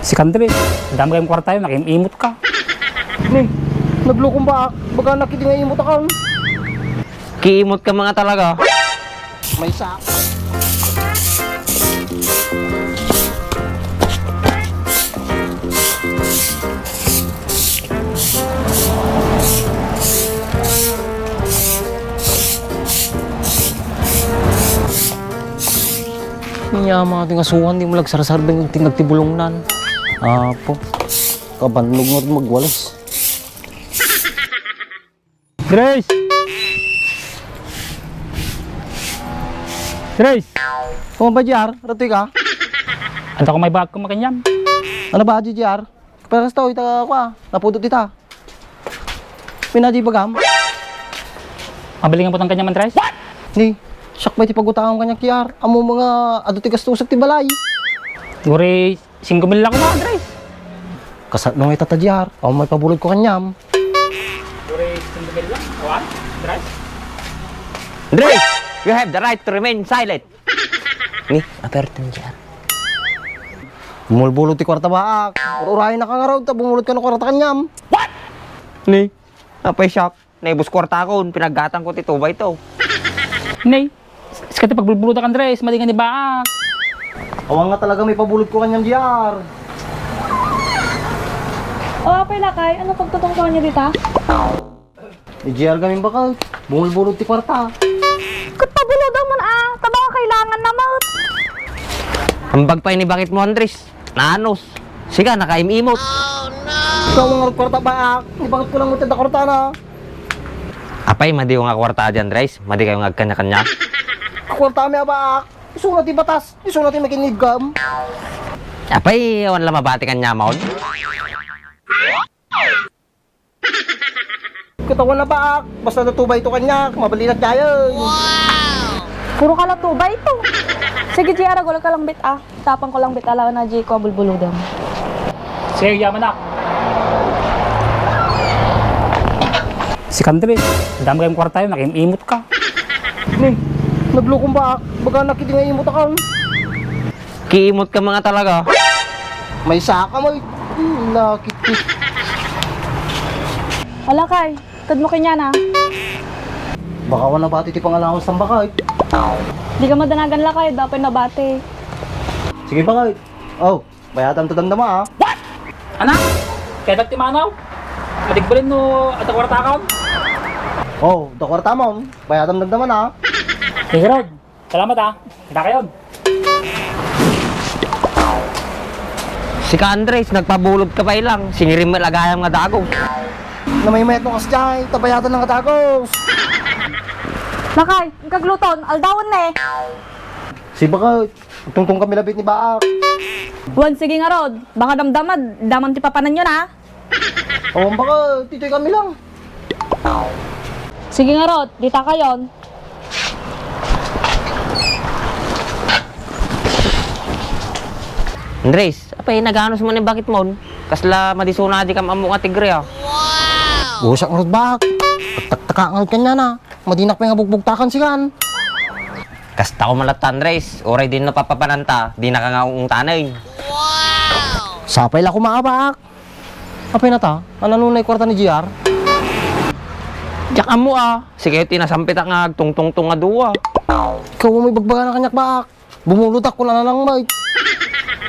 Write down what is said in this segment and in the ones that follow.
Si Kandre, dami kayong kwarta yun, nakimimot ka. Ni, naglukong ba? Baga nakiti nga imot akong. Kiimot ka mga talaga. May sak. Niya mga tingasuhan, di mo lagsarasarbing tinagtibulong nan. Apo, kabanlog nga rin magwalis. Grace! Grace! Kung ba, JR? Ratoy ka? Anta ko may bag ko makanyam. Ano ba, JR? Kaparas tao, ita ka. Napudot ita. Pinadi bagam? Mabiling ang putang kanyaman, Tres. Ni, siyak ba iti pagutang kanya JR? Amo mga adutigas tusag ti balay. Guri, 5,000 lang ko mga, Tres. Kasat nung itata, JR. Amo may pabulod ko kanyam. Guri, 5,000 lang. Awan, Tres. Andre, you have the right to remain silent. Ni, apertin dyan. Bumulbulod ti kwarta baak. Urahin na ka nga raw, bumulod ka ng kwarta kanyam. Ni, apay shock. Naibus kwarta ko, pinaggatang ko tito ba ito? Nay, sikati pagbulbulutan ka, Tres. Mali nga ni Baak. Awang nga talaga may pabulod ko kanyam, JR. O, apay lakay, ano pagtutungkuhan niya dita? Ni JR gamin bakal. Bumulbulod ti kwarta. Katabulo daw man taba ka kailangan na mo. Hambag pa ini bakit mo, Andres? Nanos. Siga, nakaimimot. Ikaw mga kwarta baak. Di bakit ko lang mo tinda kwarta na. Apay, madi ko nga kwarta dyan, Andres. Madi kayo nga kanya-kanya. Kwarta may baak. Isunod ti batas. Isunod ti makinigam. Apay, awan lang mabati kanya maon. Katawan na baak. Basta natubay ito kanya. Mabalinat tayo. Puro ka latuba ito. Sige, Jia, ragol ka lang bit Tapang ko lang bit alaw na Jia ko bulbuludam. Sige, yaman na. Si Kandre, dami kayong kwarta yun, nakimimot ka. Ni, naglukong baak. Baga nakiti nga imot akong. Kiimot ka mga talaga. May saka mo. Nakiti. Alakay, tad mo kanya na. Baka wala bati ti pangalawas ng bakay. Di ka madanagan lakay, dapat nabate. Sige bakay. Oh, bayatan to damdama Anak, kaya ba't timanaw? Matigbalin no at ang kwarta ka. Oh, do kwarta mo. Bayatan damdaman Sige, Rod. Salamat Kita kayo. Si ka, Andres, nagpabulod ka pa ilang. Singirim mo lagayam nga dagong. Na may met no kasjay. Tabayatan ng katagos. Lakay, ang kagluton, aldawon na Si bakay. Tungtong kami labit ni baak. Wan, sige nga Rod, baka damdamad, daman ti papanan yun Oh, baka titoy kami lang. Sige nga Rod, dita kayon. Andres, apay, naganos mo ni bakit mo? Kasla madisuna di kam amo nga tigre Usak nga baak. Taktakangal kanya na. Madinak pa nga bugbugtakan sigan. Kasta ko malata, Andres. Oray din napapapananta. Di na ka nga tanay. Sapay la kumaabak. Apay na ta? Ano nunay kwarta ni JR? Diyak amo Sige, tinasampit nga tungtong-tung nga duwa. Ikaw may bagbaga na kanyak baak. Bumulot ako na lang may.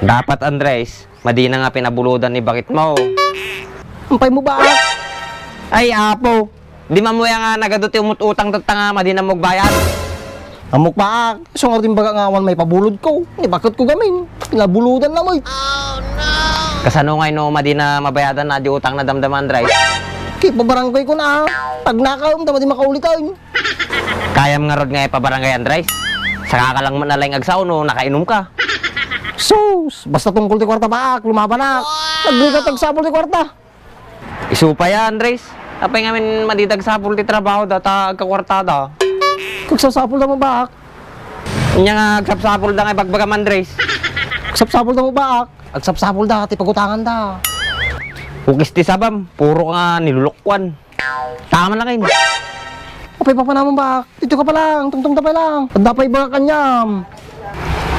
Dapat, Andres. Madi na nga pinabuludan ni bakit mo. Ampay mo baak. Ay, apo. Di mamuya nga nagaduti umututang tatanga. Madi na magbayad. Amok baak. So nga rin baga nga awan may pabulod ko. Ni bakit ko gamin? Pinabuludan na may. Kasano nga no, madi na mabayadan na di utang na damdaman, Andres. Kaya pabarangay ko na. Pag nakaw, tama di makaulitan. Kayam nga rod nga ipabarangay, Andres. Saka ka lang manalang agsaw no, nakainom ka. Sus! Basta tungkol ti kwarta baak. Lumaban na. Nagli ka tagsapol ti kwarta. Isupa ya, Andres. Apay nga min madidag sapul ti trabaho data agkakwartada. Kagsasapol na mo baak. Inya nga agsapsapul da nga ibagbagam, Andres. Kagsapsapol na mo baak. Agsapsapol da. Ti pagutangan da. Ukis ti sabam, puro nga nilulukwan. Tama na kayo. Apay pa pa naman baak. Dito ka pa lang. Tungtong tapay lang. Dapay ba kanyam?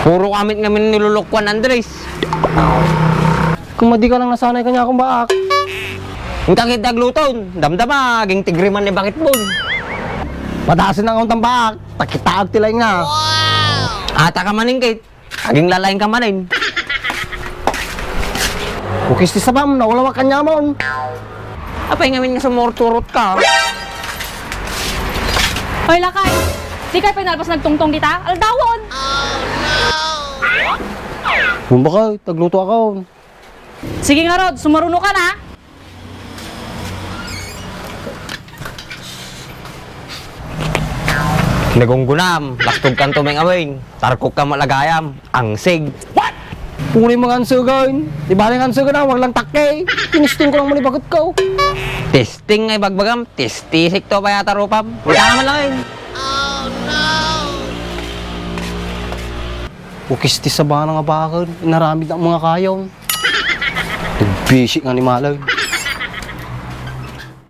Puro kamit nga nilulukwan, Andres. Kung madi ka lang nasanay kanya akong baak. Yung takit nagluton, damdama, aging tigriman ni bakit bon. Patasin ang untang baak, takitaag tilay nga. Ata ka maningkit, aging lalaing ka manin. Bukis ti sabam, nawala kanya mon. Apay ngamin nga sumurturot ka. Hoy, lakay! Di kayo pinalpas nagtungtong kita? Aldawon! Bumba ka, tagluto ako. Sige nga, Rod. Sumaruno ka na. Nagunggunam, lastog kan tumeng awing, tarkok ka malagayam, angsig. Kung mga ansugan, di ba ang ansugan na, wag lang takke. Tinisting ko lang manibagot ko. Testing ay bagbagam, testisik to pa yata rupam. Wala naman lang yun. Bukis ti sabang nga bakal, inaramid ang mga kayaw. Nagbisik nga ni Malay.